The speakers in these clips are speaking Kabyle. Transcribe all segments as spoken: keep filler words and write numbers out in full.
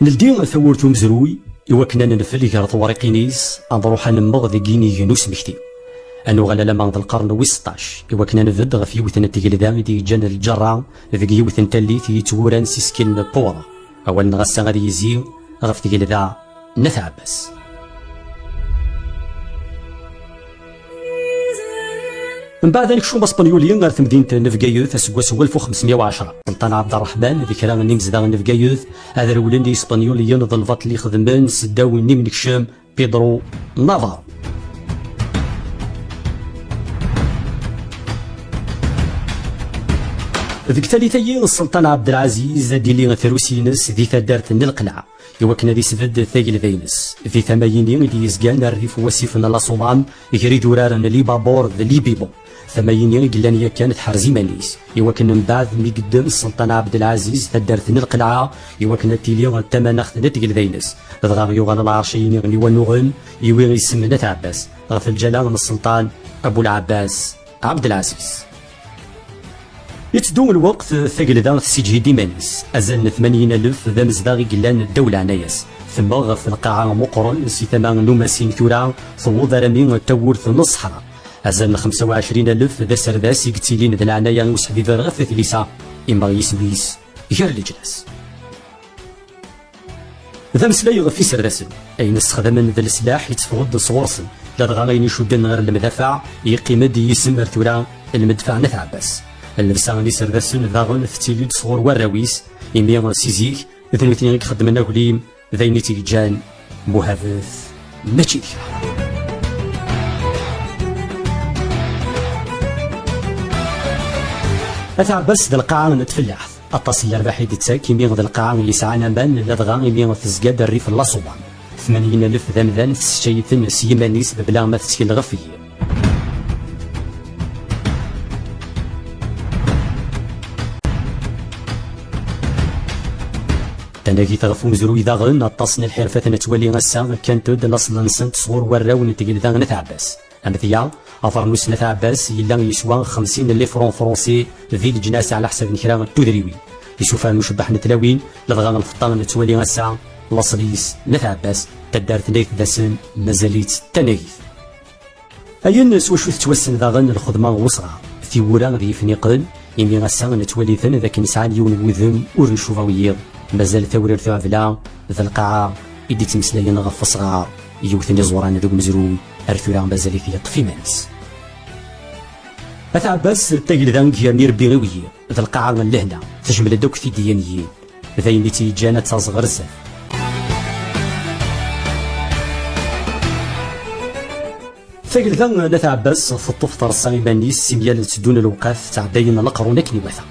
Neldi tawwurt umezruy i wakken ad nenfel gar tewriqin-is, ad nruḥ ad nemmeɣ deg yinig n usmekti. Ad nuɣal alamma d lqern wis seṭṭac i wakken ad nbedd ɣef yiwet n tgelda i d-yeǧǧan lǧerra deg yiwet n tallit yettwuran s isekkilen n Puwra. Awal-nneɣ ass-a ad yezzi ɣef tgelda n At Ɛebbas. Mbeɛd anekcum aspenyuli ar temdint n Bgayet aseggas n walef u xemsmya u ɛecṛa, Selṭan Ɛebderreḥman d kra n yimezdaɣen n Bgayet ad rewlen i Yispenyuliyen d lbaṭel i xedmen seddaw n yimnekcem Pedro Navarro. Deg tallit-agi, Selṭan Ɛebdelɛaziz ad d-tili trusi-ines di taddart n Lqelɛa, i wakken ad isbedd tagelda-ines. Di tama-yini i d-yezgan rrif n wasif n Laṣuḍam, gar idurar n Libabur d Libibu. Tama-yini i yellan yakan tḥerz iman-is, i wakken mbeɛd mi yeddem Selṭan Ɛebdelɛaziz taddart n Lqelɛa, i wakken ad tili d tamanaɣt n tgelda-ines. Dɣa yuɣal lɛerc-ayini n Iwanuɣen, yiwi isem n At Ɛebbas, ɣef lǧala n Selṭan Abu Lɛebbas Ɛebdelɛaziz. Yetteddu lweqt, tagelda tessiǧhid iman-is. Azal n tmanyin alef d amezdaɣ i yellan ddaw leɛnaya-s. Temmeɣ ɣef lqaɛa meqqren si tama n umasin, tura tewweḍ arami tawwurt n ṣṣeḥra. Azal n xemsa u ɛecrin alef d aserdas i yettilin d leɛnaya i useḥbiber ɣef tlisa, immeɣ yisem-is gar leǧnas. D ameslay ɣef iserdasen. Ayen ssexdamen d leslaḥ yetteffeɣ-d sɣur-sen, ladɣa ayen icudden ɣer lemdafaɛ yeqqim-d yisem ar tura lmedfaɛ n At Ɛebbas. Llebsa n iserdasen daɣen tettili-d sɣur warraw-is, imi si zik d nutni i ixeddmen aglim, d ayen i tt-yeǧǧan muhabet mačči d kra. At Ɛebbas d lqaɛa n tfellaḥt. Aṭas n lerbaḥ i d-tettak imi d lqaɛa yesɛan aman, ladɣa imi tezga-d rrif n Laṣuban. Tmanyin alef d amdan tesseččay-iten s yiman-is mebla ma tettkel ɣef yiwen. Tanagit ɣef umezruy daɣen, aṭas n lḥirfat nettwali ass-a kkant-d laṣel-nsent sɣur warraw n tgelda n At Ɛebbas. Amedya, abernus n At Ɛebbas yella yeswa xemsin n lifrun fransi di leǧnas ɛla ḥsab n kra n tudriwin. Isuffar n ucebbeḥ n tlawin, ladɣa lfeṭṭa nettwali ass-a laṣel-is n At Ɛebbas, taddart n Ayt Dasen mazal-itt d tanagit. Ayen s wacu tettwassen daɣen lxedma n wesɣar, tiwura d yifniqen, imi ass-a nettwali-ten d akken sɛan yiwen n wudem ur ncuba wiyiḍ, mazal tawrirt uɛebla d lqaɛa i d-ittmeslayen ɣef wesɣar, yiwet n iẓuran deg umezruy, ar tura mazal-it yeṭṭef iman-is. At Ɛebbas, tagelda i yerna irebbi i wiyiḍ, d lqaɛa n lehna, tejmel-d akk tiddiyin-yi, d ayen i tt-yeǧǧan ad taẓ ɣer zdat. Tagelda n At Ɛebbas teṭṭef terṣa iman-is, simyal tteddun lewqat ttɛeddayen leqrun akken iwata.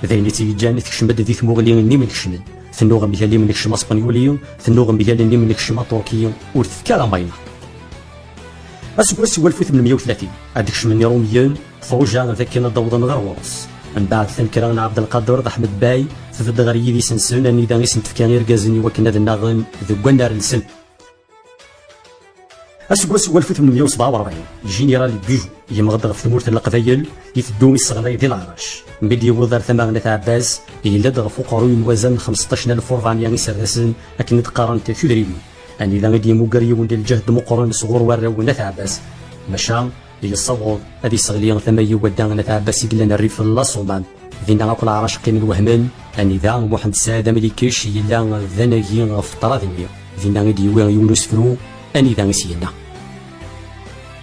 D ayen i tt-yeǧǧan tekcem-d di tmuɣli n yimnekcmen. Tennuɣ mgal yimnekcem aspenyuli, tennuɣ mgal n yimnekcem aṭurki, ur tefka ara mayna. Aseggas n walef u tmenmya u tlatin, ad d-kecmen Iṛumyen, truja d akken ad d-awḍen ɣer ɣur-s. Mbeɛd tanekra n Ɛebdelqader d Aḥmed Bay, tbedd ɣer yidis-nsen anida i sen-tefka irgazen i wakken ad nnaɣen deg wannar-nsen. Aseggas n walef u tmenmya u sebɛa u ṛebɛin, Jiniral Guju yemmeɣ-d ɣef tmurt n Leqbayel, iteddu isseɣlay di leɛrac. Mi d-yewweḍ ar tama n At Ɛebbas, yella-d ɣef uqerruy n wazal n xemseṭṭac n alef u ṛebɛemya iserdasen akken i d-qqarent tudriwin. Anida i d-yemmuger yiwen n lǧehd meqqren sɣur warraw n At Ɛebbas. Maca, yessaweḍ ad isseɣli tama n wadda n At Ɛebbas i yellan rrif n Laṣumam. Dinna akk leɛrac qqimen wehmen, anida Muḥend Saɛid Amlikec yella d anagi ɣef ṭṭrad-nni. Dinna i d-yewwi yiwen usefru, anida i s-yenna: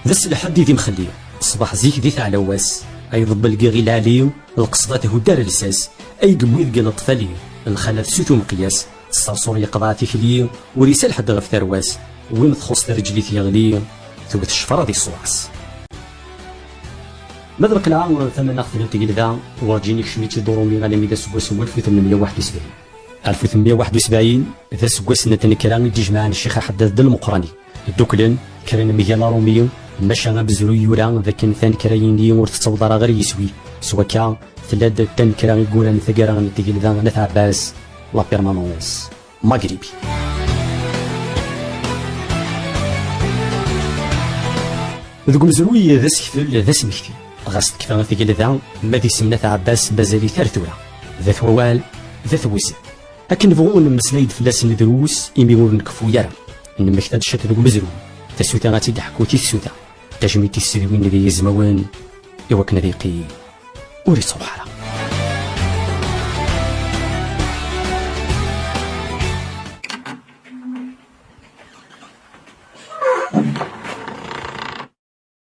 D ass lḥedd i d imxelli, ṣṣbeḥ zik di teɛla wass, ay ḍebbel giɣ i lɛali, lqesda thudd ar lsas, ay yewwi deg leṭfali, lxalat sut umeqyas, ṣṣerṣur yeqḍeɛ tikli, ur isal ḥedd ɣef tarwa-s, win txuṣṣ tarǧlit yeɣli, tewwet ccfer ad iṣuɛes. Ma d lqelɛa tamanaɣt n tgelda, werǧin ikcem-itt-id uṛumi alami d aseggas n walef u tmenmya u waḥed u sebɛin. Alef u tmenmya u waḥed u sebɛin d aseggas n tnekra i d-ijemɛen Ccix Aḥeddad d Lmeqrani. Dduklen, kkren mgal Aṛumi, maca amezruy yura d akken tanekra-yini ur tettaweḍ ara ɣer yiswi. S wakka, tella-d tanekra i yuran taggara n tgelda n At Ɛebbas, la permanence maghrébine. Deg umezruy d asekfel, d asmekti. Ɣas tekfa tgelda, ma d isem n At Ɛebbas mazal-it ar tura. D at wawal, d at wuzal. Akken nebɣu nemmeslay-d fell-asen drus imi ur nkeffu ara. Nemmekta-d ciṭ deg umezruy, tasuta ad tt-id-ḥku i tsuta, tajmilt i tsedwin d yizmawen, i wakken ad yeqqim ur yettruḥ ara.